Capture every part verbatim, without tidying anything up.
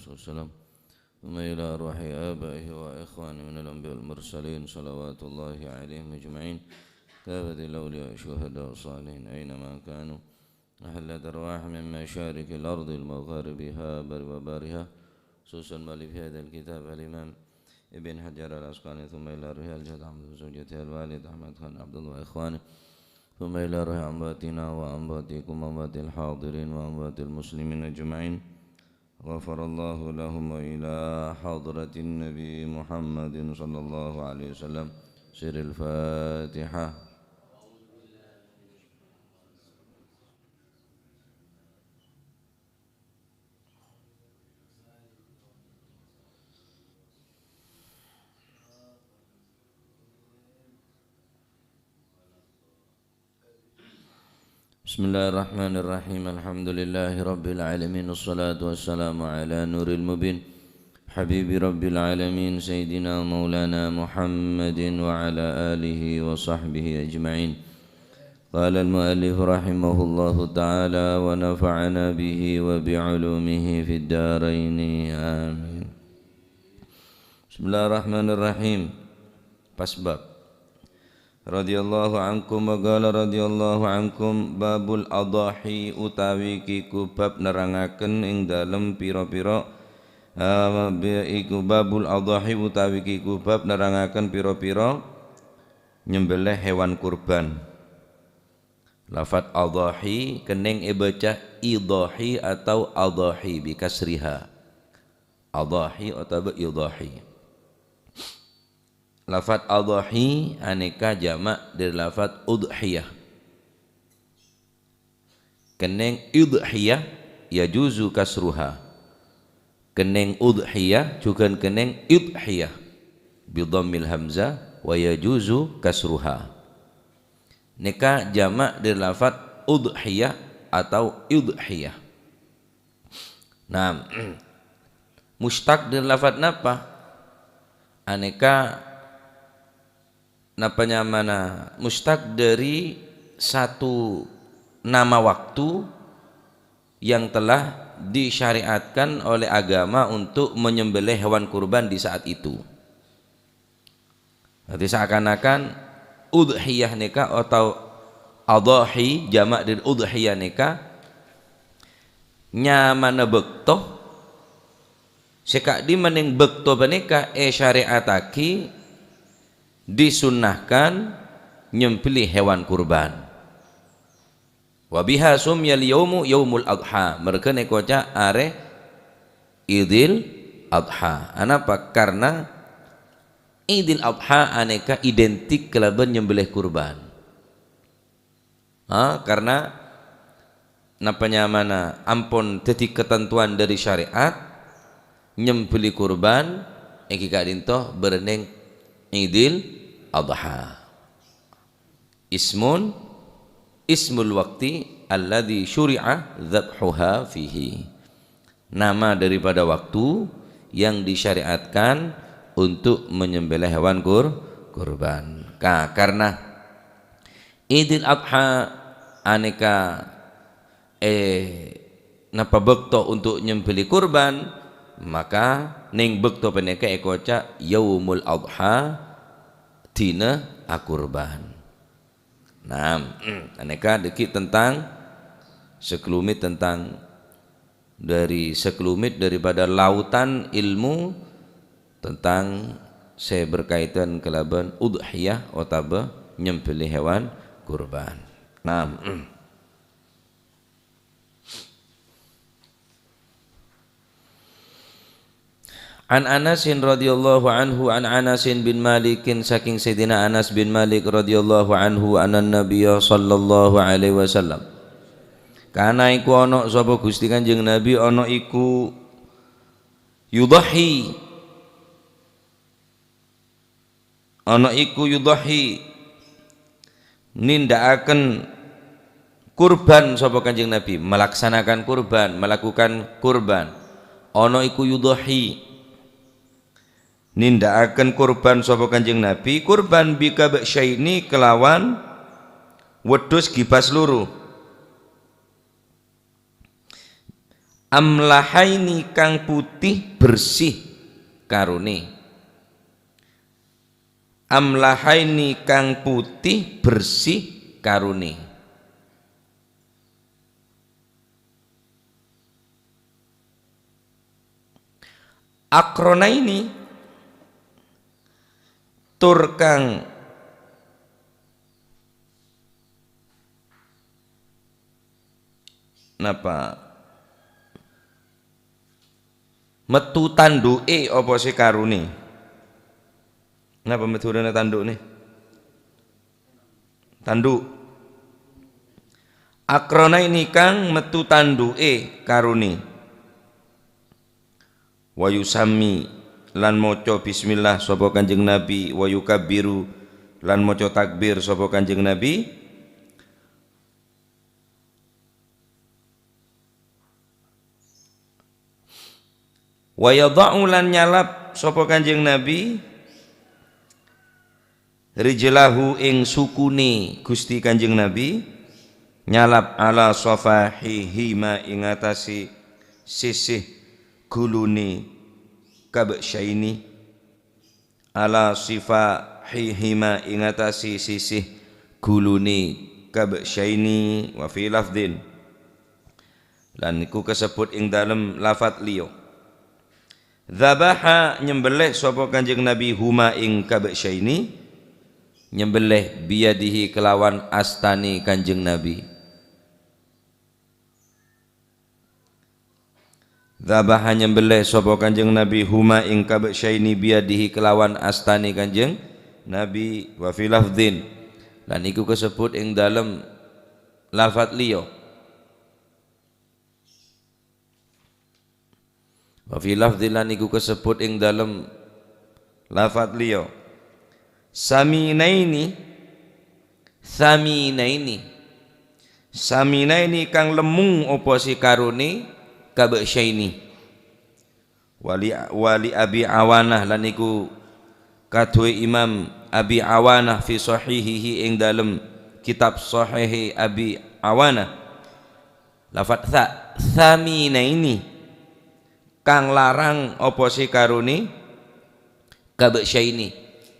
والسلام، ثم إلى أرواح آبائه وإخوانه من الأنبياء والمرسلين، صلوات الله عليهم أجمعين، كافة الأولياء والشهداء والصالحين أينما كانوا، أحلت أرواح من مشارق الأرض المغاربها بر وبارها، خصوصا مؤلف هذا الكتاب الإمام ابن حجر العسقلاني، ثم إلى روح الجد أحمد وزوجته الوالد أحمد خان عبد الله وإخوانه، ثم إلى روح أمواتنا وأمواتكم وأموات الحاضرين وأموات المسلمين أجمعين. غفر الله لهم وإلى حضرة النبي محمد صلى الله عليه وسلم. سر الفاتحة. بسم الله الرحمن الرحيم. الحمد لله رب العالمين، والصلاة والسلام على نور المبين، حبيب رب العالمين، سيدنا مولانا محمد وعلى آله وصحبه أجمعين. قال المؤلف رحمه الله تعالى ونفعنا به وبعلومه في الدارين. آمين. بسم الله الرحمن الرحيم. Pas bab. Radhiyallahu ankum wa qala radhiyallahu ankum, babul adhahi utawi kiku bab nerangaken ing dalem pira-pira, ah, bi-, iku babul adhahi utawi kiku bab nerangaken pira-pira nyembelih hewan kurban. Lafat adhahi kenneng ebaca idhahi atau adhahi bi kasriha. Adhahi otabâ idhahi. Lafat adhahi anèka jama' dhâri lafat udhiyah. Kennèng idhiyah yajuzu kasruha. Kennèng udhiyah jhughân kennèng idhiyah bi dhammil hamzah wa yajuzu kasruha. Nèka jama' dhâri lafat udhiyah atau idhiyah. Nah, mustaq dhâri lafat napa? Anèka napa nyamana? Mustaq dhâri satu nama waktu yang telah disyariatkan oleh agama untuk menyembelih hewan kurban di saat itu. Berarti seakan-akan udhiyah nèka atau adhahi, jama' dhâri udhiyah nèka nyamana bâkto sè ka'dimma nèng bâkto panèka èsyari'attaghi disunnahkan nyembelih hewan kurban. Wa biha sumiyal yaumu yaumul adha. Merghâ nèko ca' arè Idil Adha. Anapa? Karena Idil Adha anèka identik kalabân nyembelih kurban. Ha, karena napa nyamana ampon dhâddhi katantowan dhâri syariat, nyembelih kurban èngghi ka'dinto bârâ nèng Idil Adha. Ismun, ismul waqti alladzi syuri'a dzabhuha fihi. Nama daripada waktu yang disyariatkan untuk menyembelih hewan kur-, kurban. Ka-, karena Idul Adha anèka, eh, napa bâkto untuk nyembelih kurban, maka nèng bâkto panèka èkoca' Yaumul Adha, dina akurban. Nah, anèka dhâggi' tentang sakelumit tentang dhâri sakelumit daripada lautan ilmu tentang sè berkaitan kalabân udhiyah otabâ nyembelih hewan kurban. Nah, An Anasin radhiyallahu anhu, an Anasin bin Malikin, saking Sayyidina Anas bin Malik radhiyallahu anhu, anna Nabiyya sallallahu alaihi wasallam. Kana iku ana sapa Gusti Kanjeng Nabi, ana iku yudhahi. Ana iku yudhahi, nindha'aken kurban sapa Kanjeng Nabi, melaksanakan kurban, melakukan kurban. Ana iku yudhahi, nindha'aken kurban sapa Kanjeng Nabi, kurban bikabsyaini kelawan wedhus gibas loro. Amlahaini kang putih bersih karone. Amlahaini kang putih bersih karone. Akronaini tur kang napa? Mettu tandhu'e apa se karone? Napa Madhurâna tandhu'ne? Tandhu'. Akronaini kang mettu tandhu'e karone. Wa yusammi lan maca bismillah sapa Kanjeng Nabi, wa yukabbiru lan maca takbir sapa Kanjeng Nabi. Wa yadha'u lan nyalap sapa Kanjeng Nabi rijlahu ing sukune Gusti Kanjeng Nabi, nyalap ala safahihima ing atase sisih gulune kabsyaini, ala safahihima ing atase sisih gulune kabsyaini, wa fi lafdhin. Lan niku kasebbhut ing dalem lafat liya. Dzabaha nyembelih sapa Kanjeng Nabi huma ing kabsyaini, nyembelih biyadihi kelawan astane Kanjeng Nabi. Dzabaha nyembelih sapa Kanjeng Nabi huma ing kabsyaini biyadihi kelawan astane Kanjeng Nabi, wa fi lafdhin. Lan niku kasebbhut ing dalem lafat liya. Wa fi lafdhin lan iku kasebbhut ing dalem lafat liya. Saminaini, saminaini. Saminaini kang lemmu apa se karone kabsyaini. Wali, wali Abi Awanah lan iku kaduwe Imam Abi Awanah fi sahihihi ing dalem kitab Sahihi Abi Awanah. Lafat tsa, saminaini. Kang larang apa se karone? Kabsyaini.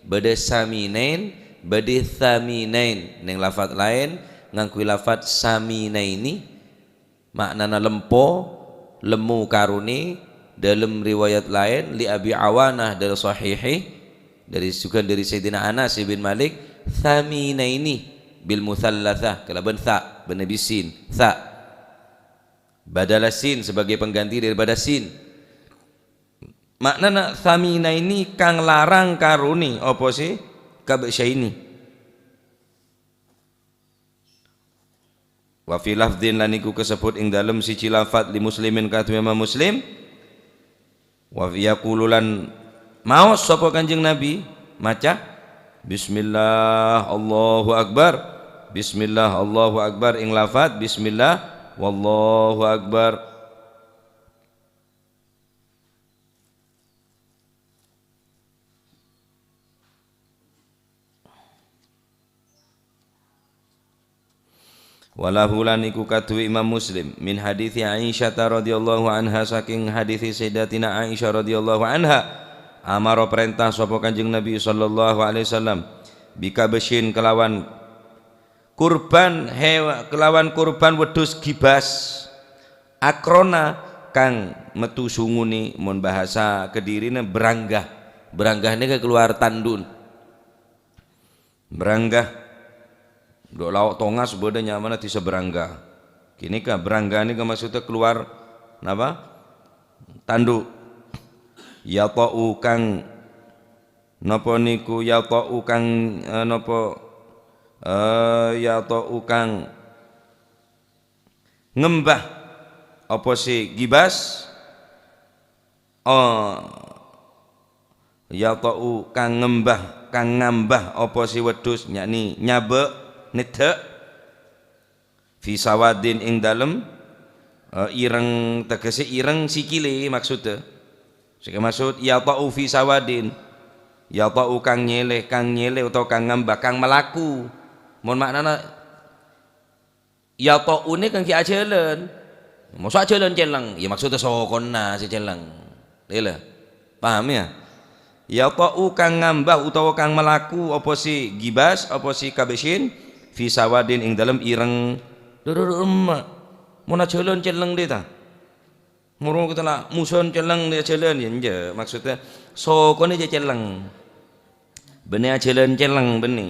Badha saminain, badha saminain. Neng lafat laen ngangghuy lafat saminaini. Ma'nana lempo, lemmu karone, dalem riwayat laen, li Abi Awanah dal sahihi, dari, jugan dari Sayyidina Anas bin Malik, saminaini bil musallatsah, kalaban tsa, benne bisin, tsa. Badala sin sebagai pengganti daripada sin. Ma'nana saminaini kang larang karone apa se kabsyaini. Wa fi lafdhin lan iku kasebbhut ing dalem siji lafat li Muslimin kaduwe Imam Muslim. Wa yaqulu lan maos sapa Kanjeng Nabi maca, "Bismillah, Allahu Akbar. Bismillah, Allahu Akbar," ing lafat, "Bismillah, wallahu akbar." Walahu lan iku kaduwe Imam Muslim, min haditsi Aisyah radhiyallahu anha, saking haditsi Sayyidatina Aisyah radhiyallahu anha, amara perintah sapa Kanjeng Nabi sallallahu alaihi wasallam, bikabsyin kelawan kurban hewa-, kelawan kurban wedhus gibas, akrona kang metu sungune, mon bahasa Kedirine beranggah. Beranggah niki keluar tandun. Beranggah. Dok Laok Tongas badha nyamana Desa Beranggah. Kini ka Beranggah niki maksudnya keluar napa? Tanduk. Yata'u kang napa niku yata'u kang, eh, napa, eh, yata'u kang ngembah apa se gibas? Oh, yata'u kang ngembah, kang ngambah apa se wedhus, yakni nyabek, nedhek. Fi sawadin ing dalem, eh, ireng, tegese ireng sikile maksudda. Sing maksud yata'u fi sawadin. Yata'u kang nyele, kang nyele utawa kang ngambah, kang melaku. Mon maknana yata'une kang gi ajalan. Mosok ajhâlân celleng, ya maksudnya sokona sè celleng. Lèla. Paham ya? Yata'u kang ngambah utawa kang malaku apa sè gibas, apa sè kabèsèn, fi sawadin ing dalem ireng. Lho, lho, lho, emma'. Mon ajhâlân celleng dhita. Moro kita la muson celleng dhita ajhâlân, ya enjâ'. Maksudnya sokona jhâ' celleng. Bânnè ajhâlân celleng bânnè.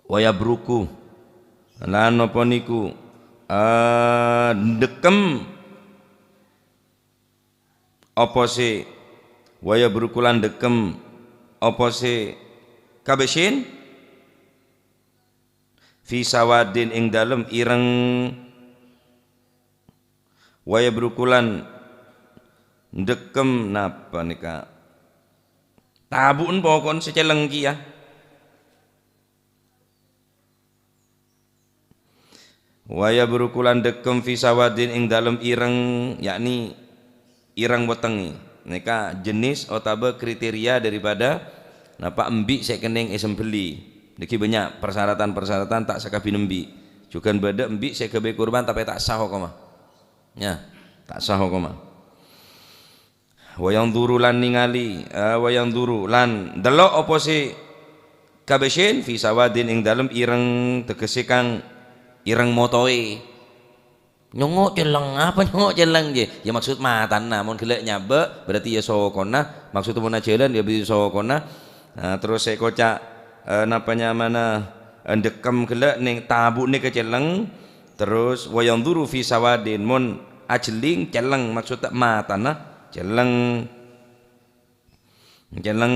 Wa yabruku. Lan napa niku, eh, ndhekkem apa sè, wa yabruku lan ndhekkem apa sè kabèsèn fi sawadin ing dalem ireng, wa yabruku lan ndhekkem napa nèka? Tabu'en pokon sè celleng kèya. Wa yabruku lan ndhekkem fi sawadin ing dalem ireng, yakni ireng wetengngè. Nèka jenis otabâ kriteria daripada napa embi' sè kennèng èsembelli. Nèka bânnya' persyaratan-persyaratan ta' sakabin embi'. Jhughân bâdâ embi' sè ghâbây kurban tapè ta' sah hokomma. Ya, ta' sah hokomma. Wa yanzuru lan ningali, eh, wa yanzuru lan ndello' apa sè kabèsèn fi sawadin ing dalem ireng, tegese kang ireng motoè. Nyongngo' celleng, apa nyongngo' celleng, jè? Ya, maksud matana, mon ghellâ' nyabâ', berarti ya sokona, maksud mon ajhâlân, ya berarti sokona. Nah, terros sè koca', eh, napa nyamana, eh, ndhekkem ghellâ' neng tabu' nèka celleng, terros wa yanzuru fi sawadin, mon ajhelling celleng, maksudda matana celleng. Celleng.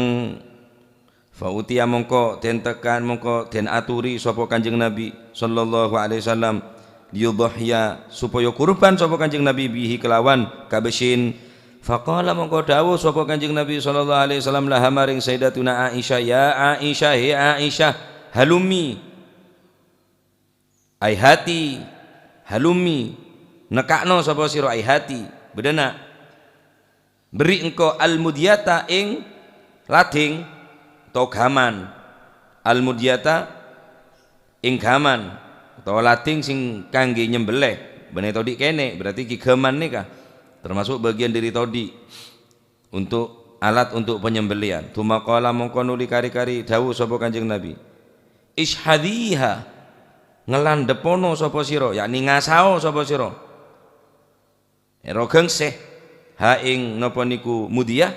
Fa utiya mongko den tekan, mongko den aturi sapa Kanjeng Nabi sallallahu alaihi wasallam, liyudhhiya, supaya kurban sapa Kanjeng Nabi bihi kelawan kabèsèn. Faqala mongko dawuh sapa Kanjeng Nabi sallallahu alaihi wasallam laha maring Sayyidatuna Aisyah, "Ya Aisyah, he Aisyah, halummi." Aihati, halummi, nekka'no sapa sira aihati, bâdâna. Berri' engko' al-mudiyata ing ladhing, utawa gaman. Al-mudiyata ing gaman, utawa ladhing sing kanggè nyembelè, bânnè todhi' kènè', berarti ghi' gaman nèka termasuk bagian dari todhi'. Untuk alat untuk penyembelihan. Tsumma qala, mongko nuli kari-kari dawuh sapa Kanjeng Nabi, "Ishadhiha, ngelandhepono sapa sira," yakni ngasao sapa sira. Èro gangse, "ha ing napa niku mudiyah,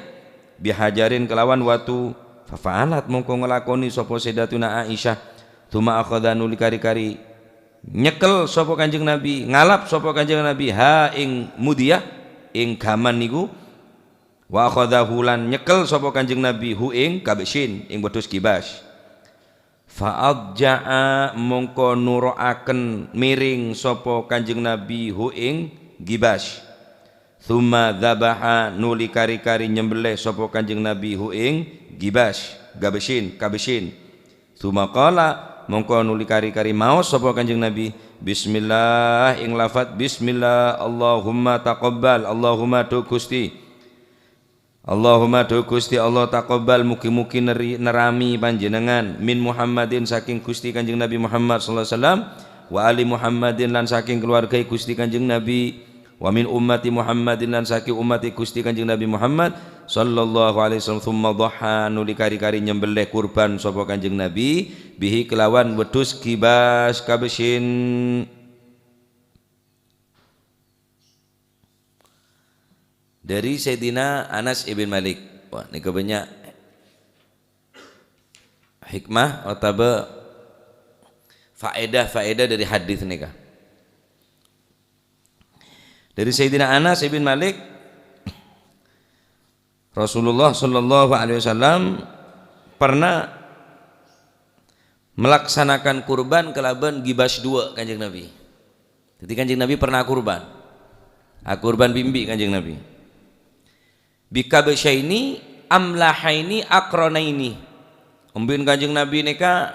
bihajarin kelawan watu." Fafa'alat, mongko nglakoni sapa Sayyidatuna Aisyah. Tsumma akhadha, nuli kari-kari nyekel sapa Kanjeng Nabi, ngalap sapa Kanjeng Nabi, "ha ing mudiyah," ing gaman niku. Wa akhadhahu, lan nyekel sapa Kanjeng Nabi hu ing kabsyin, ing wedhus gibas. Fa adja'a, mongko nuro'aken miring sapa Kanjeng Nabi hu ing gibas. Tsumma dzabaha, nuli kari-kari nyembelih sapa Kanjeng Nabi hu ing gibas, gabsyin, kabsyin. Tsumma qala, mongko nuli kari-kari maos sapa Kanjeng Nabi, "Bismillah," ing lafat "Bismillah, Allahumma taqabbal," Allahumma, duh Gusti. Allahumma, duh Gusti Allah, taqabbal, mugi-mugi neri-, nerami panjenengan, "min Muhammadin," saking Gusti Kanjeng Nabi Muhammad sallallahu alaihi wasallam, "wa ali Muhammadin," lan saking keluarga Gusti Kanjeng Nabi, "wa min ummati Muhammadin," lan saking umat Gusti Kanjeng Nabi Muhammad sallallahu alaihi wasallam. Tsumma dhaha, nuli kari-kari nyembelih kurban sapa Kanjeng Nabi, bihi, kelawan wedhus gibas, kabsyin. Dari Sayyidina Anas ibn Malik. Wah, nèka bânnya' hikmah otabâ faedah-faedah dari hadis nèka. Dari Sayyidina Anas ibn Malik, Rasulullah sallallahu alaihi wasallam pernah melaksanakan kurban kalaban gibas dua Kanjeng Nabi. Jadi Kanjeng Nabi pernah kurban. Ah, kurban bimbi Kanjeng Nabi. Bikabsyaini amlahaini akranaini. Embi'en Kanjeng Nabi nèka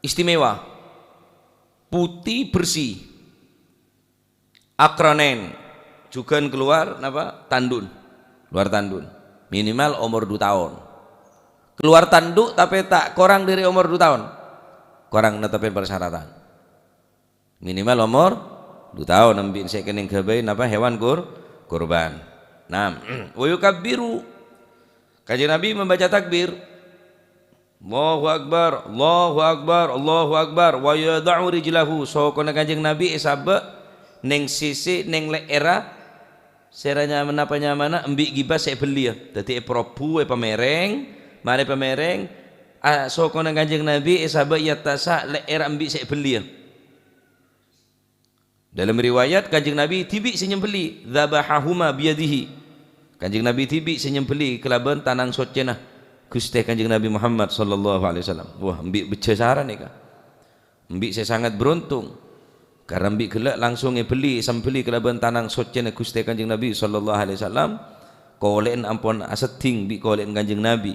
istimewa. Putih bersih. Akranen. Jhughân keluar napa? Tandun. Keluar tandun. Minimal omor du taon. Keluar tanduk tapè ta' korang dhâri omor du taon. Korang nettepè persyaratan. Minimal omor Du taon embi' sè kennèng ghâbây napa hèwan kur-, kurban. Nah, wa yukabbiru. Kanjeng Nabi membaca takbir. "Allahu Akbar, Allahu Akbar, Allahu Akbar." Wa yadha'u rijlahu. Sokona Kanjeng Nabi èsabâ' neng sisi, neng lè'èrra, sè ra nyamana, napa nyamana, embi' ghibâs sè èbelliyâ. Dhâddhi èparobhu, èpamèrèng, marè pamèrèng, a, sokona Kanjeng Nabi èsabâ' è attassa lè'èrra embi' sè èbelliyâ. Dâlem riwayat, Kanjeng Nabi dhibi' sè nyembelli, "Dzabahahuma biyadihi." Kanjeng Nabi dhibi' sè nyembelli kalabân tanang soccèna Ghustè Kanjeng Nabi Muhammad sallallahu alaihi wasallam. Wah, embi' bejjâ sara nèka. Embi' sè sangat beruntung. Karena embi' ghellâ' langsung èbelli, èsembelli kalabân tanang soccèna Ghustè Kanjeng Nabi sallallahu alaihi wasallam, kolè'en ampon aseddhing bi' kolè'en Kanjeng Nabi.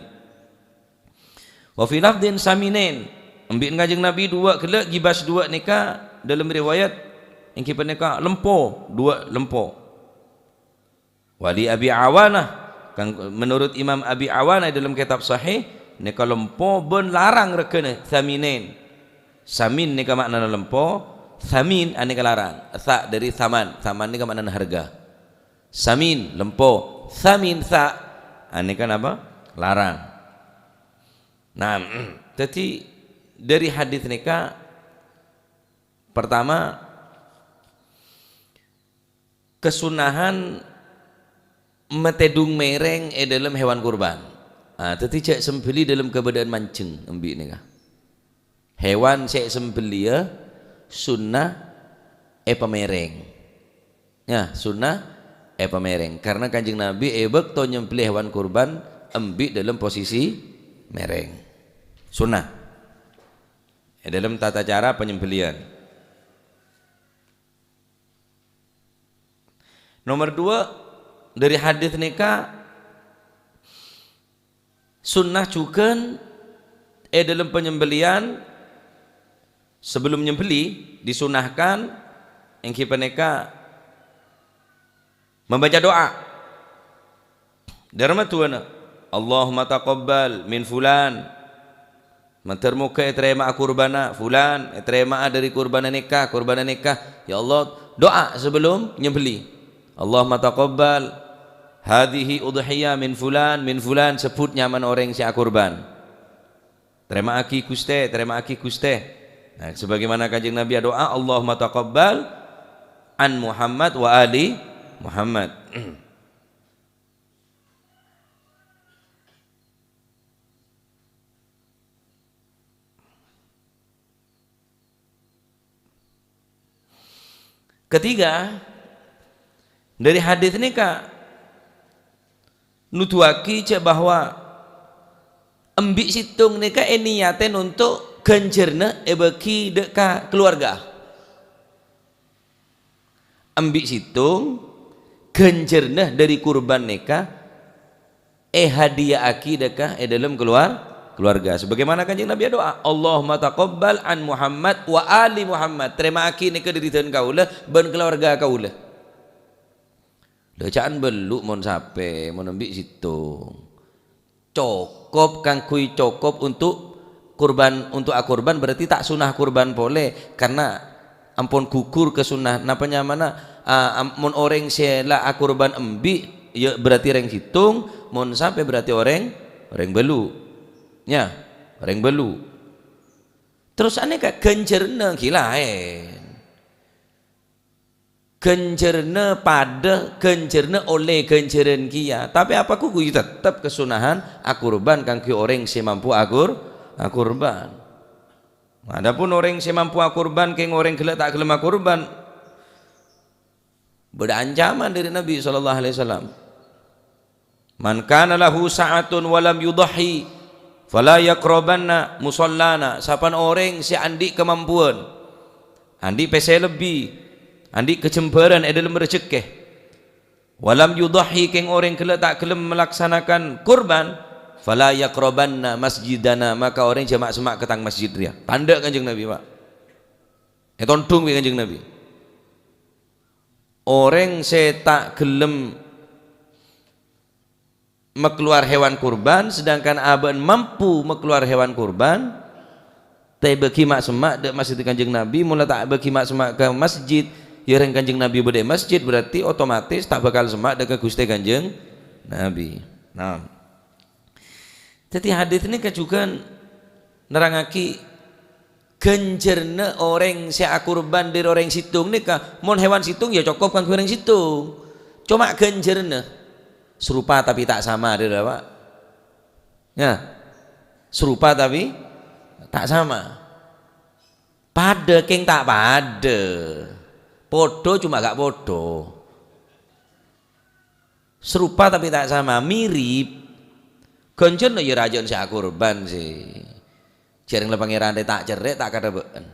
Wa fi lafdhin saminain. Embi'na Kanjeng Nabi duwâ' ghellâ', ghibâs duwâ' nèka dâlem riwayat èngghi panèka lempo, duwâ' lempo. Wa li Abi Awanah, kang-, menurut Imam Abi Awanah è dâlem kètab Sahih, nèka lempo bân larang règhâna, saminain. Samin nèka ma'nana lempo, samin anèka larang. Sa' dâri saman, saman nèka ma'nana harga. Samin, lempo. Samin, sa'. Anèka napa? Larang. Nah, dhâddhi dâri hadis nèka, pertama, kasunnahan matèdung mèrèng è dâlem hèwan kurban. Ah, dhâddhi jhâ' sembelli dâlem kabâdâ'ân manjheng embi' nèka. Hèwan sè èsembelliyâ sunnah èpamèrèng. Ya, sunnah èpamèrèng. Karena Kanjeng Nabi è bâkto nyembelli hèwan kurban embi' dâlem posisi mèrèng. Sunnah. È dâlem tata cara penyembelihan. Nomor dua, dâri hadis nèka, sunnah jhughân è dâlem penyembelihan, sebelum nyembelli, disunahkan èngghi panèka membaca doa. Dârma duwâna, "Allahumma taqabbal min fulan." Mandhâr moghâ ètarèma'a kurbanna fulan, ètarèma'a dâri kurbanna nèka, kurbanna nèka. Ya Allah, doa sebelum nyembelli. "Allahumma taqabbal hadhihi udhiyah min fulan, min fulan." Sebbhut nyamana orèng sè akurban. "Tarèma'aghi, Ghustè, tarèma'aghi, Ghustè." Nah, sebagaimana Kanjeng Nabi adu'a, "Allahumma taqabbal an Muhammad wa ali Muhammad." Ketiga, dâri hadis nèka nuduwâghi jhâ' bahwa embi' sèttong nèka èniyatè onto' ghânjhârânna èbâghi dâ' ka kalowarga. Embi' sèttong ghânjhârânna dâri kurban nèka èhadiya'aghi dâ' ka è dâlem kalowar-, kalowarga. Sebagaimana Kanjeng Nabi adu'a, "Allahumma taqabbal an Muhammad wa ali Muhammad." Tarèma'aghi nèka dâri dân kaulâ bân kalowarga kaulâ. Lha, jhâ' bâllu' mon sapè, mon embi' sèttong. Cokop, kaangghuy cokop onto' kurban, onto' akurban berarti ta' sunnah kurban polè, karna ampon ghugur ka sunnah. Napa nyamana, a, am-, mon orèng sè la akurban embi', ya berarti rèng sèttong, mon sapè berarti orèng, orèng bâllu'. Ya, orèng bâllu'. Terros anèka ghânjhârânna ghi' laèn. Ghânjhârânna padâ, ghânjhârânna ollè ghânjhârân kèya. Tapè apa ghugu? Ya tettep kasunnahan akurban kaangghuy orèng sè mampu akur-, akurban. Adapun orèng sè mampu akurban, kèng orèng ghellâ' ta' ghellem akurban, bâdâ ancaman dâri Nabi sallallahu alaihi wasallam. "Man kana lahu sa'atun wa lam yudhhi, fala yaqrabanna musallana." Sapan orèng sè andi' kamampuan, andi' pèssè lebbi, andi' kajembhârân è dâlem rejekkè, "wa lam yudhhi," kèng orèng ghellâ' ta' ghellem malaksanakan kurban, "fala yaqrabanna masjidana," maka orèng jhâ' ma'-semma' ka tang masjid rèya. Tandhâ Kanjeng Nabi, Pak. Ètondhung bi' Kanjeng Nabi. Orèng sè ta' ghellem makalowar hèwan kurban, sedangkan abâ'na mampu makalowar hèwan kurban, ta' èbâghi ma'-semma' dâ' masjid Kanjeng Nabi, mon la ta' èbâghi ma'-semma' ka masjid, Ya, rèng Kanjeng Nabi bâdâ è masjid, berarti otomatis ta' bhâkal semma' dâ' ka Ghustè Kanjeng Nabi. Nah. Dhâddhi hadis nèka jhughân nerrangaghi ghânjhârânna orèng sè akurban dâri orèng sèttong nèka. Mon hèwan sèttong ya cokop kaangghuy orèng sèttong. Coma ghânjhârânna sarupa tapè ta' sama, dhâddhi, Pak. Ya. Sarupa tapè ta' sama. Padâ kèng ta' padâ. Padâ coma ghâ' padâ. Sarupa tapè ta' sama, mirip. Ghânjhârânna ya rajâ'ân sè akurban sè. Jhâreng la Pangèran rè ta' cerrè', ta' kaḍâbâ'ân.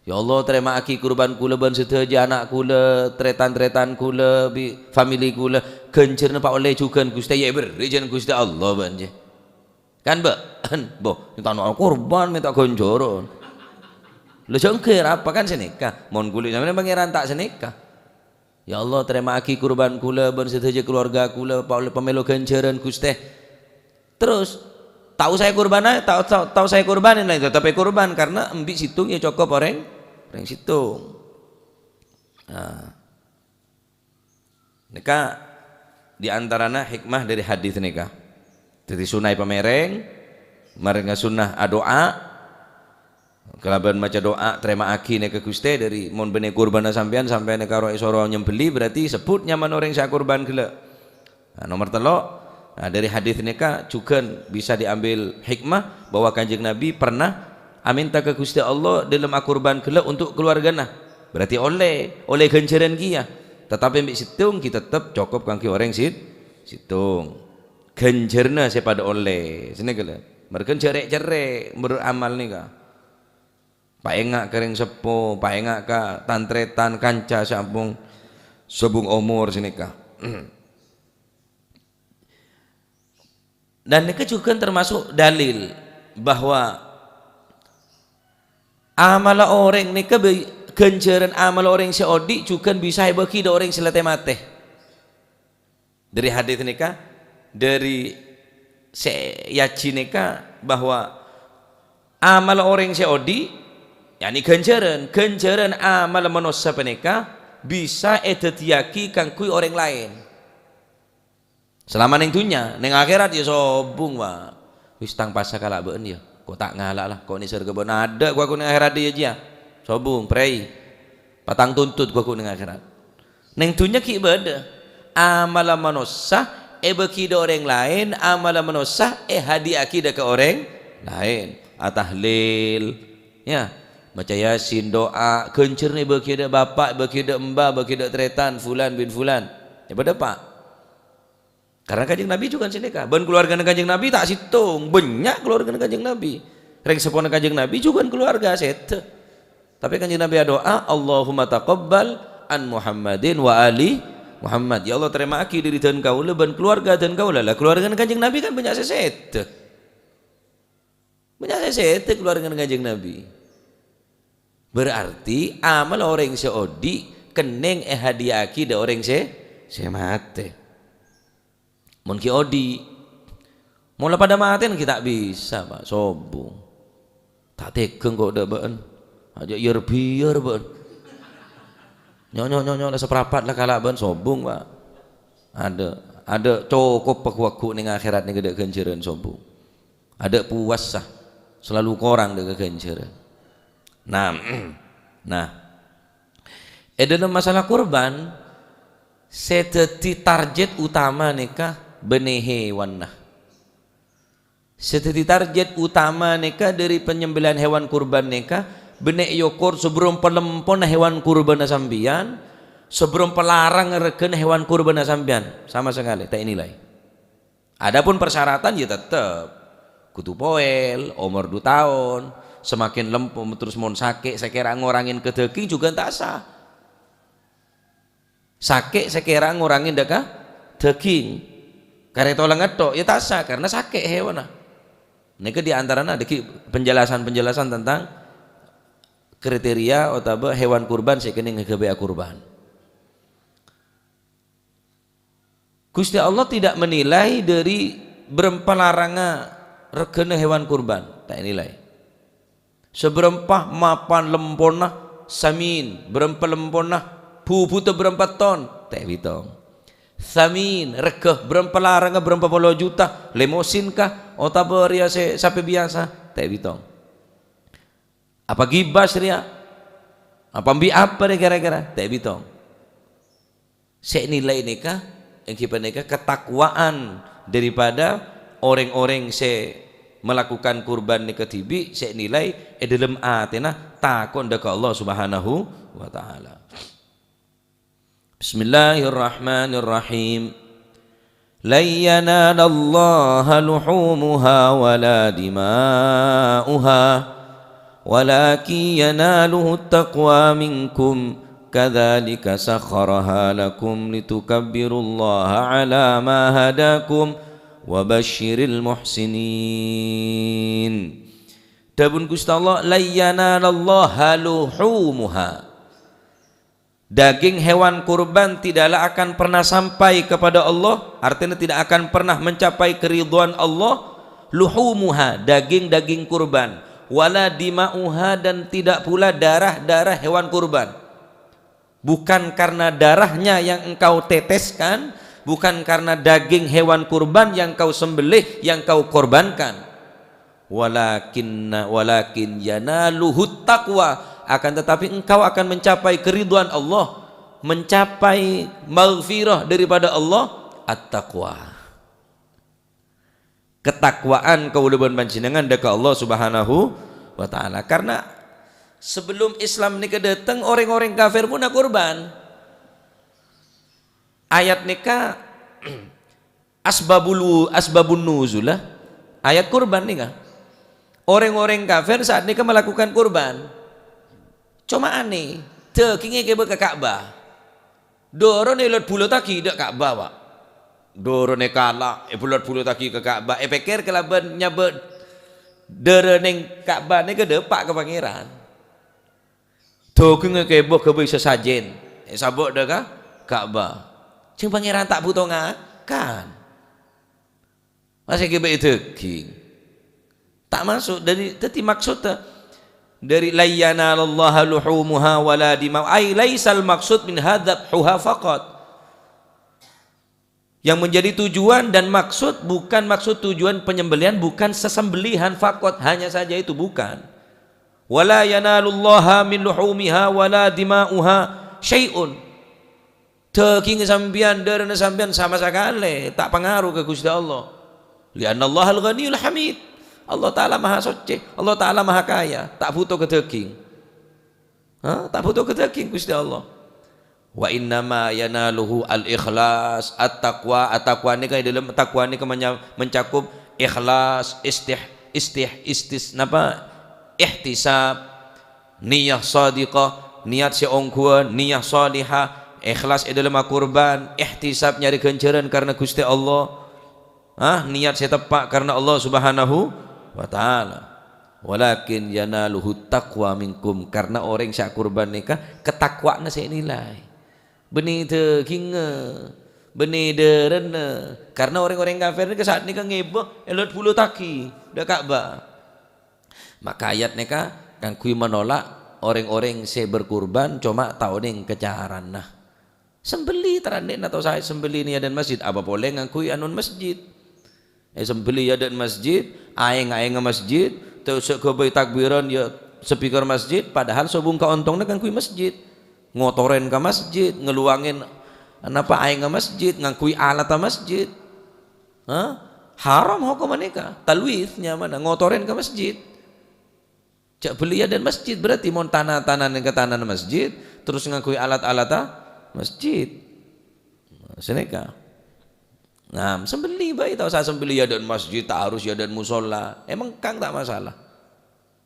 "Ya Allah, tarèma'aghi kurban kaulâ bân sadhâjâ ana' kaulâ, tarètan-tarètan kaulâ, bi-, famili kaulâ. Ghânjhârânna paollè jhughân, Ghustè, ya èberri' jhân Ghustè Allah bân jè." Kan bâ'ân, bo, mènta ana' kurban, mènta ghânjhârân. Lha jhâ' èngghâr apa kan sanèka? Mon ghuli sampèyan Pangèran ta' sanèka. "Ya Allah, tarèma'aghi kurban kaulâ bân sadhâjâ kalowarga kaulâ, paollè pamèlo ghânjhârân, Ghustè." Terros, ta' osa èkorbana-, ta', ta', ta' osa èkorbanè, la, tettep èkorban, karna embi' sèttong ya cokop orèng, orèng sèttong. Nah, nèka di antarana hikmah dâri hadis nèka. Dhâddhi, sunnah pamèrèng, marènga sunnah adu'a, kalabân maca du'a, "Tarèma'aghi nèka, Ghustè, dâri mon bânnè kurbanna sampèyan, sampèyan karo èsoro nyembelli, berarti sebbhut nyamana orèng sè akurban ghellâ'." Nah, nomer tello', nah, dâri hadis nèka jhughân bisa diambil hikmah bahwa Kanjeng Nabi pernah amènta ka Ghustè Allah dâlem akurban ghellâ' untuk keluargana. Berarti ollè, ollè ghânjhârân kèya. Tatapè embi' sèttong ghi' tettep cokop kaangghuy orèng sè-, sèttong. Ghânjhârânna sè paḍâ ollè. Sanèka, lho. Marghâ jhâ' rè'-cerrè' menurut amal nèka. Paènga' ka rèng seppo, paènga' ka tan-tarètan, kanca sè ampon sobung omor sanèka. Dan nèka jhughân termasuk dalil bahwa amalla orèng nèka bâ-, ghânjhârân amalla orèng sè oḍi' jhughân bisa èbâghi ḍâ' orèng sè la tè-matè. Dâri hadis nèka, dâri sè èyajhi nèka bahwa amal orèng sè oḍi', ya'ni ghânjhârân, ghânjhârân amal manossa panèka bisa èdhâddhiyâghi kaangghuy orèng laèn. Salama neng dhunnya, neng akhèrat ya sobung, Pak. Wis tang pasa kala' bâ'ân ya. Ko' ta' ngala' la, ko' nèsèr ka bâ'ân. Aḍâ' ko' aku neng akhèrat ya, jiyâ. Sobung, prèi. Patang tuntut ko' aku neng akhèrat. Neng dhunnya ghi' bâḍâ. Amalla manossa èbâghi ḍâ' orèng laèn, amalla manossa èhadiyâ'aghi ḍâ' ka orèng laèn. Atahlil, ya. Maca Yasin, du'a, ghânjhârânna èbâghi ḍâ' bapa', èbâghi ḍâ' emba', èbâghi ḍâ' tarètan, fulan bin fulan. Ya, paḍâ, Pak. Karena Kanjeng Nabi jhughân sanèka. Bân kalowargana Kanjeng Nabi ta' sèttong, bânnya' kalowargana Kanjeng Nabi. Rèng seppona Kanjeng Nabi jhughân kalowarga sèdhâ. Tapè Kanjeng Nabi adu'a, "Allahumma taqabbal an Muhammadin wa ali Muhammad." "Ya Allah, tarèma'aghi ḍâri dân kaulâ bân kalowarga dân kaulâ." Lah, kalowargana Kanjeng Nabi kan bânnya' sè sèdhâ. Bânnya' sè sèdhâ kalowargana Kanjeng Nabi. Berarti amal orèng sè oḍi' kennèng èhadiyâ'aghi ḍâ' orèng sè, sè matè. Mon ghi' oḍi', mon la paḍâ matèna ghi' ta' bisa, Pak, sobung. Ta' tegghâ ko' ḍâ' bâ'ân. Ajjhâ' yâr-biyâr bâ'ân. Nyo', nyo', nyo', nyo', la saprapat la kala' bâ'ân sobung, Pak. Aḍâ', aḍâ' cokop pagghu'-wagghu' neng akhèrat nèka ḍâ' ghânjhârân sobung. Aḍâ' puwassa, salalu korang ḍâ' ka ghânjhârân. Nah, nah. È ḍâlem masalah kurban, sè dhâddhi target utama nèka bânnè hèwanna. Sè dhâddhi target utama nèka ḍâri penyembelihan hewan kurban nèka bânnè èokor sabellunna palempona hewan kurbanna sampèyan, sabellunna palarang règhâna hewan kurbanna sampèyan, sama sakalè ta' ènilai. Adapun persyaratan, ya, tettep kodhu poèl, omor du taon, semakin lempo, terros mon sakè', sakèra ngorangè ka dhâghing jhughân ta' sah. Sakè' sakèra ngorangè ḍâ' ka dhâghing, karè tola ngetthok, ya, ta' sah, karena sakè' hewanna. Nèka di antarana ḍâggi' penjelasan-penjelasan tentang kriteria otabâ hewan kurban sè kennèng èghâbây akurban. Gusti Allah tidak menilai ḍâri bârâmpa larangnga règhâna hewan kurban, ta' ènilai. Sabârâmpa mapan lempona samin, bârâmpa lempona Bubudhâ bârâmpa ton? Ta' èbitong. Samin, règhâ bârâmpa larangnga, bârâmpa polo juta? Lemosin kah? Otabâ rèya sè sapè biyasa? Ta' èbitong. Apa gibas rèya? Apa bi' apa rèya kèra-kèra? Ta' èbitong. Sè nilai nèka, èngghi panèka ketakwaan daripada orèng-orèng sè malakukan kurban nèka dhibi', sè nilai è dhâlem atèna tako' dâ' ka Allah Subhanahu wa Ta'ala. Bismillahirrahmanirrahim. لن ينال الله لحومها ولا دماؤها ولكن يناله التقوى منكم كذلك سخرها لكم لتكبروا الله على ما هداكم وبشر المحسنين. Dhâbuna Ghustè Allah, "لن ينال الله لحومها." Daging hewan kurban tidaklah akan pernah sampai kepada Allah, artinya tidak akan pernah mencapai keridhaan Allah, luhumuha, daging-daging kurban, wala dima'uha, dan tidak pula darah-darah hewan kurban. Bukan karena darahnya yang engkau teteskan, bukan karena daging hewan kurban yang kau sembelih, yang kau korbankan. Walakinna, walakin yanaluhut taqwa, akan tetapi engkau akan mencapai keridhaan Allah, mencapai maghfirah daripada Allah, at-taqwa. Ketakwaan kaulâ bân panjhennengngan dâ' ka Allah Subhanahu wa Ta'ala. Karena sebelum Islam nèka dâteng, orèng-orèng kafir pon akorban. Ayat nèka asbabul, asbabun nuzul, ayat kurban nèka. Orèng-orèng kafir saat nèka malakukan kurban. Coma anèh, dhâghingngè èghibâ ka Ka'bah. Dârâna èlot-bulotaghi dâ' Ka'bah, Pak. Dârâna èkala', èbulot-bulotaghi ka Ka'bah. Èpèkkèr kalabân nyabâ' dârâ neng Ka'bah nèka dâpa' ka Pangèran. Dhâghingngè èghibâ ghâbây sasajèn, èsabâ' dâ' ka Ka'bah. Jhâng Pangèran ta' bhuto ngakan. Masa èghibâ'â dhâghing? Ta' maksud, dâri, dâddhi maksud, eh, dâri, "Lan yanalallaha luhumuha wala dima'u-," ay laisal maksud minha dzabhuha faqat. Yang menjadi tujuan dan maksud, bukan maksud tujuan penyembelihan, bukan sesembelihan faqat, hanya saja itu, bukan. "Wala yanalullaha min luhumiha wala dima'uha syai'un." Dhâghingngè sampèyan, dârâna sampèyan sama sakalè ta' pangaro ka Ghustè Allah. "Li'annallahal ghaniyul hamid." Allah Ta'ala Maha Soccè, Allah Ta'ala Maha Kaya, ta' bhuto ka dhâghing. Ha? Ta' bhuto ka dhâghing Ghustè Allah. "Wa innama yanaluhu al-ikhlas, at-taqwa." At-taqwa nèka è dâlem taqwa nèka menya-, mencakup ikhlas, istih-, istih-, istis-, napa? Ihtisab, niyah shadiqah, niyat sè ongghuwân, niyah shalihah, ikhlas è dâlem akorban, ihtisab nyarè ghânjhârân karna Ghustè Allah. Ah, niyat sè teppa' karna Allah Subhanahu wa Ta'ala. "Walakin yanaluhut taqwa minkum," karna orèng sè akorban nèka katakwaanna sè ènilai. Bânnè dhâghingngè, bânnè dârâna, karna orèng-orèng kafir nèka saat nèka ngibâ èlot-bulotaghi dâ' Ka'bah. Maka ayat nèka kaangghuy menolak orèng-orèng sè berkurban coma ta' onèng ka carana. Sembelli tarandhina ta' osa sembelli niyadhân masjid, apa polè ngangghuy anun masjid. Èsembelli è adâ'na masjid, aèng-aèngnga masjid, terros sè ghâbây takbiran ya speaker masjid, padahal sobung kaontongna kaangghuy masjid. Ngotorèn ka masjid, ngeluwangèn napa aèngnga masjid, ngangghuy alatta masjid. Hah? Haram hokomma nèka, talwits nyamana, ngotorèn ka masjid. Jhâ' belliyâ dâ' masjid, berarti mon tana-, tanana ka tanana masjid, terros ngangghuy alat-alatta masjid. Nah, sanèka. Nah, sembelli bhâi, ta' osa sembelli è adâ'na masjid, ta' harus è adâ'na musholla. Emang kang ta' masalah.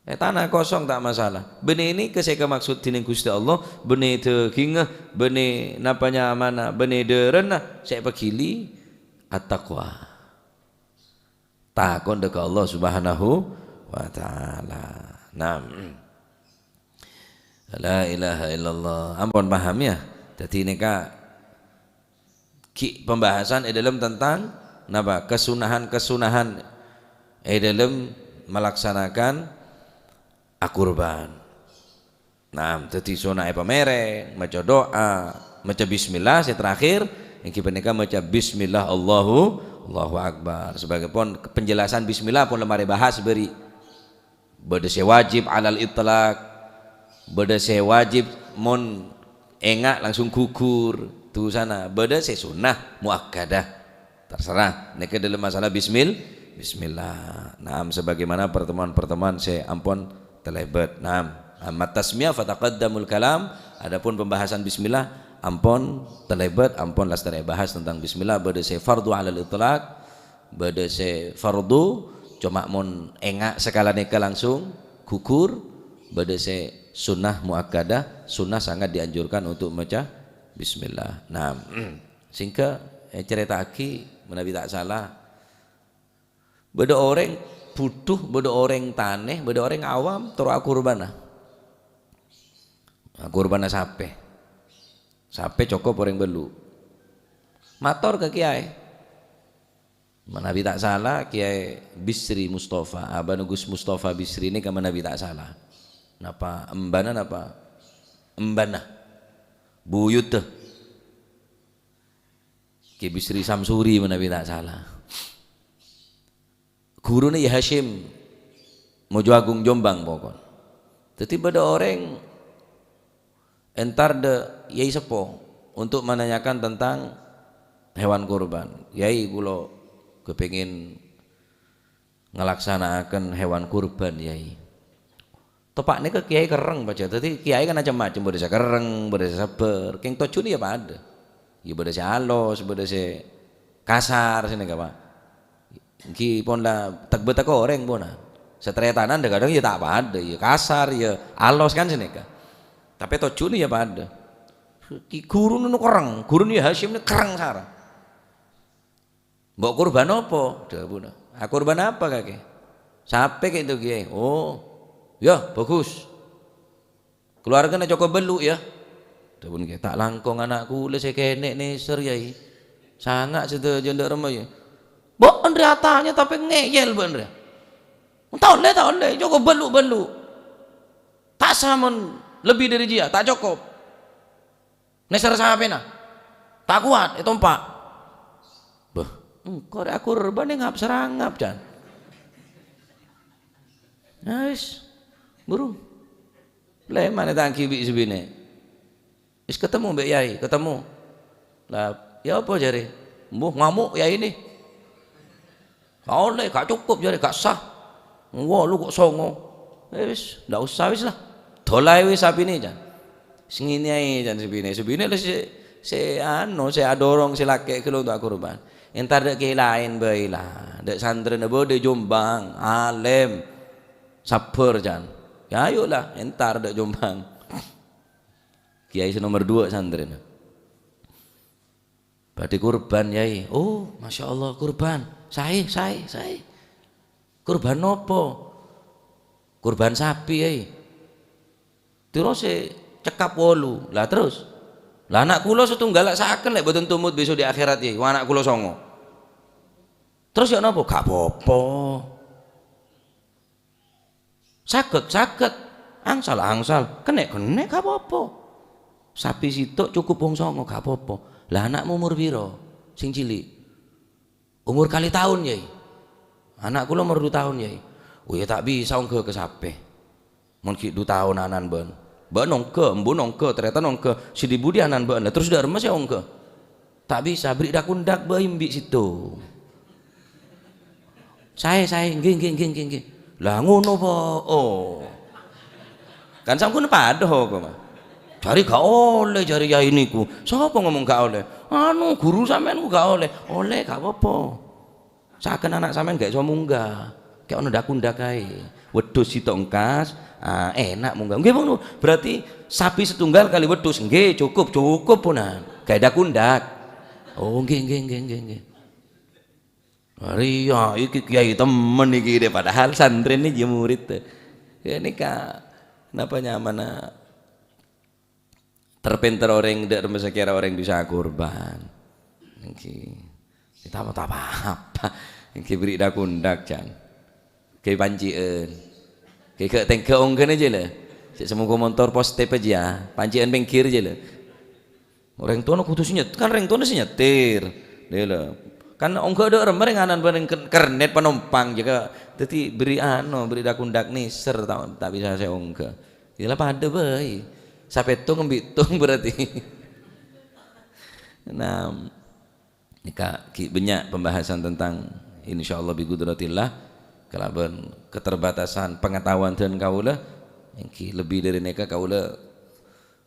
Eh, tanah kosong ta' masalah. Bânnè nèka sè èkamaksud dening Ghustè Allah, bânnè dhâghingnga, bânnè napa nyamana, bânnè dârâna, sè èpaghili at-taqwa. Tako' dâ' ka Allah Subhanahu wa Ta'ala. Naam. La ilaha illallah. Ampon paham, ya? Dâddhi nèka ghi' pembahasan è dâlem tentang napa? Kesunahan-kesunahan è dâlem melaksanakan akurban. Nah, dhâddhi sunnaè pamèrèng, maca du'a, maca bismillah, sè terakhir, èngghi panèka maca bismillah, Allahu, Allahu Akbar. Sabâgâi pon penjelasan bismillah pon la marè bahas bâri'. Bâdâ sè wajib alal itlaq, bâdâ sè wajib mon enga' langsung ghughur dusana, bâdâ sè sunnah muakkadah. Terserah. Nèka dalam masalah bismil-, bismillah. Naam, sebagaimana pertemuan-pertemuan sè ampon talèbât. Naam. Amma tasmiyah fataqaddamul kalam. Adapun pembahasan bismillah ampon talèbât, ampon lastarè bahas tentang bismillah. Bâdâ sè fardhu alal itlaq, bâdâ sè fardhu, coma mon enga' sakala nèka langsung ghughur, bâdâ sè sunnah muakkadah, sunnah sangat dianjurkan untuk maca bismillah. Naam. Sèngghâ ècarèta'aghi, manabi ta' sala, bâdâ orèng bhuto, bâdâ orèng tanè, bâdâ orèng awam terro akurbhâna. Akurbhâna sapè. Sapè cokop orèng bâllu'. Mator ka kèyaè. Manabi ta' sala, Kèyaè Bisri Mustafa, abana Gus Mustafa Bisri nèka manabi ta' sala. Napa embana napa? Embana. Buyuddhâ. Kè Bisri Samsuri manabi ta' sala. Ghuruna Yai Hasyim Mojoagung Jombang pokon. Dhâddhi bâdâ orèng entar dâ' Yai Seppo untuk menanyakan tentang hewan kurban. "Yai, kaulâ kepengin ngalaksana'aken hewan kurban, Yai." Teppa' nèka kèyaè kerrèng pajhât. Dhâddhi kèyaè kan macem-macem, bâdâ sè kerrèng, bâdâ sè sabbhâr. Kèng tojjhuna ya padâ. Ya bâdâ sè alos, bâdâ sè kasar, sè nèka, Pak. Èngghi pon la tèk-bâtèk orèng pon, ah. Sataretanan dhâ-kadhâng ya ta' padâ, ya kasar, ya alos kan sè nèka. Tapè tojjhuna ya padâ. Ki ghuruna no kerrèng, ghuruna Yai Hasyim nè kerrèng sara. "Mbok kurban apa?" dhâbuna. "Ah, kurban apa, kakè?" "Sapè kèto, Kèyaè." "Oh, ya, bagus. Keluargana cokop bâllu', ya." Dhâbuna kèyaè, "Ta' langkong ana' kaulâ sè kènè' nèser, Yai. Sanga' sadhâjâ dâ' remma, Yai." "Bâ'na rèya atanya tapè ngèyèl bâ'na rèya. Ta' ollè, ta' ollè, cokop bâllu', bâllu'. Ta' sa mon lebbi dâri jiyâ, ta' cokop." Nèser sapèna. Ta' kowat ètompa'. Bâh, engko' rè akurban èngap-serangap, can. Nah, wis. Burung. Lèman ètanggi bi' sè binè'. Wis ketemu mbek yai, ketemu. Lah, "Ya apa?" jare. "Mbuh, ngamuk yai ni." "Gak ollè, gak cukup," jare, "gak sah. Wolu kok songo." "Eh, wis, ndak usah wis lah. Dolae wis sapine," can. Sè ngene ae, can, sapine. Sapine lho sè, sè anu, sè adorong sè lake' ghellâ' untuk akurban. Entar dâ' kiai laen bae lah. Dâ' santrèna bâdâ Jombang, alem, sabbhâr, can. Ya ayo lah, entar dâ' Jombang. Kiai sè nomer dua santrèna. "Badhe kurban, Yai." "Oh, masya Allah, kurban. Sae, sae, sae." "Kurban nopo?" "Kurban sapi, Yai." "Tiro sè cekap wolu." "Lah, terus?" "Lah, ana' kula setunggal la' saaken lek mboten tumut besok di akhirat, Yai. Wah, ana' kula songo." "Terus ya nopo?" "Gak popo." "Sagek, sagek. Angsal, angsal. Kenne', kenne', gak popo. Sapi sitok cukup wong songo, gak popo. Lah, ana'mu umur piro? Sing cilik." "Umur kali taon, Yai. Ana' kula umur du taon, Yai." "Oh, ya ta' bisa ongga ka sape. Mon gi' du taon anan bân." "Bân ongga, embu' ongga, tarètan ongga. Sè di-budi anan bân. Lah, terus dâ' remma sè ongga?" "Ta' bisa, bri' dak-ondak bâi embi' sèttong." "Sae, sae, ngghi, ngghi, ngghi, ngghi, ngghi." "Lah ngono, po'." Oh. Kan sampun padha hokoma. "Jari gak olle, jari yai niku." "Sapa ngomong gak olle?" "Anu, guru sampean ku gak olle." "Olle, gak apa-apa. Saaken ana' sampean gak iso mungga. Kek ono dak-ondak ae. Wedhus sèttong engkas, ah, enak mungga." "Nggih, Bang. Berarti sapi setunggal kali wedhus." "Nggih, cukup, cukup, ponan. Gak dak-ondak." "Oh, nggih, nggih, nggih, nggih, nggih." Arèya, iki kiai temen iki, deh, padahal santrèna jiyâ murid, deh. Ya, nèka, napa nyamana terpinter orèng dâ' remma sakèra orèng bisa kurban. Ngghi. Kita apa, apa. Ngghi, bri' dak-ondak, can. Ngghi, panci'en. Ngghi, gak tengga ongghâna jiyâ, lè. Cè' sè mongghu montor pos step aja, pancè'an pèngghir aja lho. Orèng towana kodhu sè nyet-, kan orèng towana sè nyetir. Lha, lho. Kan ongghâ dâ' remma rèng anan bân rèng ker-, kernet panompang jâgâ. Dhâddhi bherri' ano, bherri' dak-ondak nèser ta', ta' bisa sè ongghâ. Yâ la padâ bhâi. Sapètto ngembitong berarti. Nah, nèka ghi' bânnya' pembahasan tentang insyaallah bi qudratillah kalabân keterbatasan pengetahuan dân kaulâ, ènggi lebbi dâri nèka kaulâ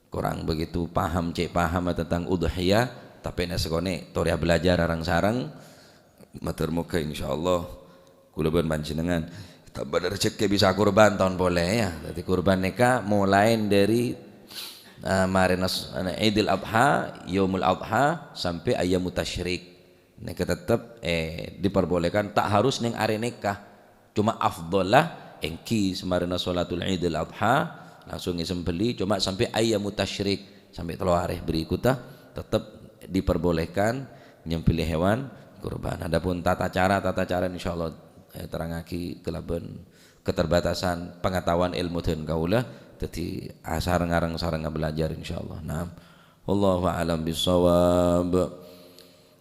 korang begitu paham, cè' paham tentang udhiyah, tapè nè sakonè' torè belajar reng-sareng. Mator moghâ insyaallah kaulâ bân panjhennengan tambâna rejhekkè bisa kurban taon polè, yâ. Dhâddhi kurban nèka molaè dâri, eh, marèna s-, Idul Adha, Yaumul Adha, sampè' Ayyamut Tasyrik. Nèka tettep, eh, diperbolehkan, ta' harus neng arè nèka. Coma afdhalla ènggi samarèna sholatul Idul Adha, langsung èsembelli, coma sampè' Ayyamut Tasyrik, sampè' tello arè berikutnya, tettep diperbolehkan nyembelih hewan kurban. Adapun tata cara, tata cara insyaallah, eh, terrangaghi kalabân keterbatasan pengetahuan ilmu dân kaulâ, dhâddhi asar ngareng-sareng belajar insyaallah. Naam. Wallahu a'lam bissawab.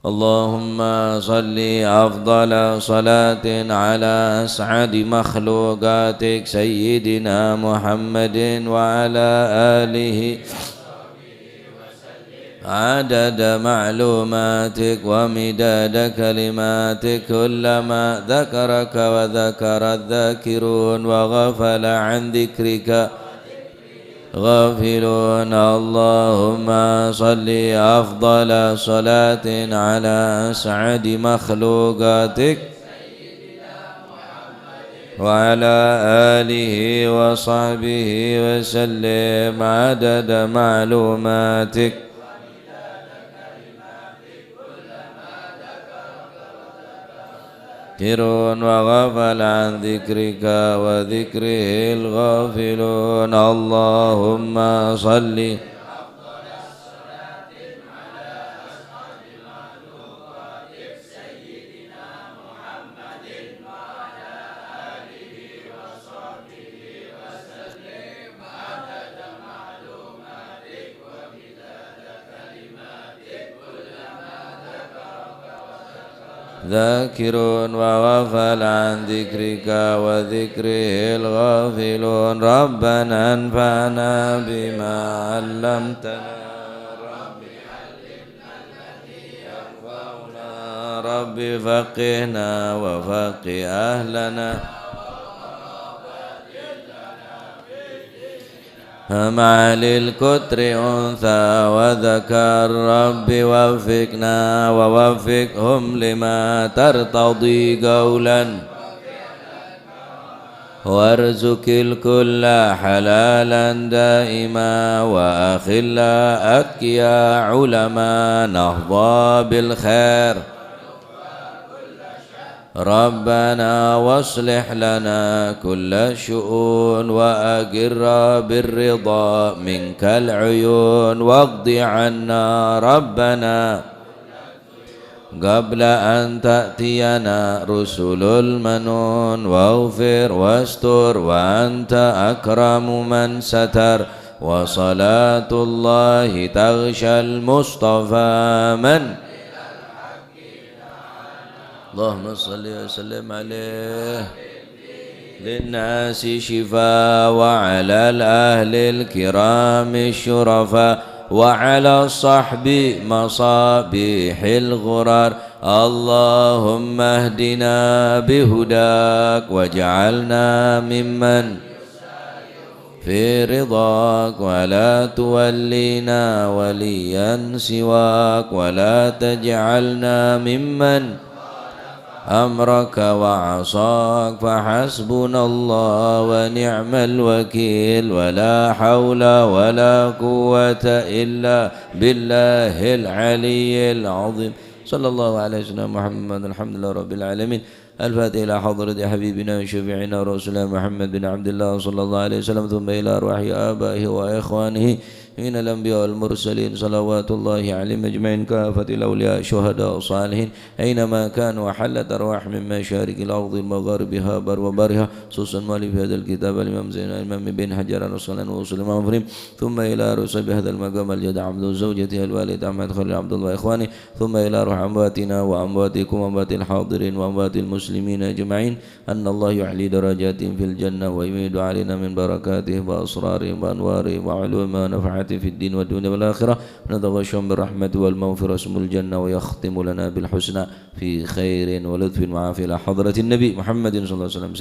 اللهم صل أفضل صلاة على أسعد مخلوقاتك سيدنا محمد وعلى آله عدد معلوماتك ومداد كلماتك، كلما ذكرك وذكر الذاكرون وغفل عن ذكرك غافلون. اللهم صل أفضل صلاة على أسعد مخلوقاتك وعلى آله وصحبه وسلم عدد معلوماتك. ذاكرون وغفل عن ذكرك وذكره الغافلون. اللهم صل ذاكرون وغفل عن ذكرك وذكره الغافلون. ربنا انفعنا بما علمتنا. رب فقهنا وفقه أهلنا. مع للكتر أنثى وذكر. رب وفقنا ووفقهم لما ترتضي قولا. وارزق الكل حلالا دائما وأخلاء أتقياء علماء نهضى بالخير. ربنا واصلح لنا كل الشؤون وأقر بالرضا منك العيون واقض عنا ربنا قبل أن تأتينا رسل المنون واغفر واستر وأنت أكرم من ستر وصلاة الله تغشى المصطفى من اللهم صل وسلم عليه. للناس شفاء وعلى الأهل الكرام الشرفاء وعلى الصحب مصابيح الغرر. اللهم اهدنا بهداك واجعلنا ممن في رضاك ولا تولينا وليا سواك ولا تجعلنا ممن أمرك وعصاك فحسبنا الله ونعم الوكيل ولا حول ولا قوة إلا بالله العلي العظيم. صلى الله على سيدنا محمد. الحمد لله رب العالمين. الفاتحة إلى حضرة حبيبنا وشفيعنا ورسولنا محمد بن عبد الله صلى الله عليه وسلم، ثم إلى أرواح آبائه وإخوانه من الأنبياء والمرسلين، صلوات الله عليهم أجمعين، كافة الأولياء، الشهداء، الصالحين، أينما كانوا، وحلت أرواحهم من مشارق الأرض ومغاربها، بر وبرها، خصوصا مؤلف هذا الكتاب الإمام زين الإمام بن حجر العسقلاني وسلم وفرهم، ثم إلى رسل بهذا المقام الجد عبد زوجته الوالد أحمد خليل عبد الله وإخوانه، ثم إلى روح أمواتنا وأمواتكم وأموات الحاضرين وأموات المسلمين أجمعين، أن الله يعلي درجاتهم في الجنة ويمد علينا من بركاتهم وأسرارهم وأنوارهم وعلومهم ونفحاتهم في الدين والدنيا والآخرة، ونتغشاهم بالرحمة والمغفرة واسم الجنة، ويختم لنا بالحسنى في خير ولطف وعافية إلى حضرة النبي محمد صلى الله عليه وسلم.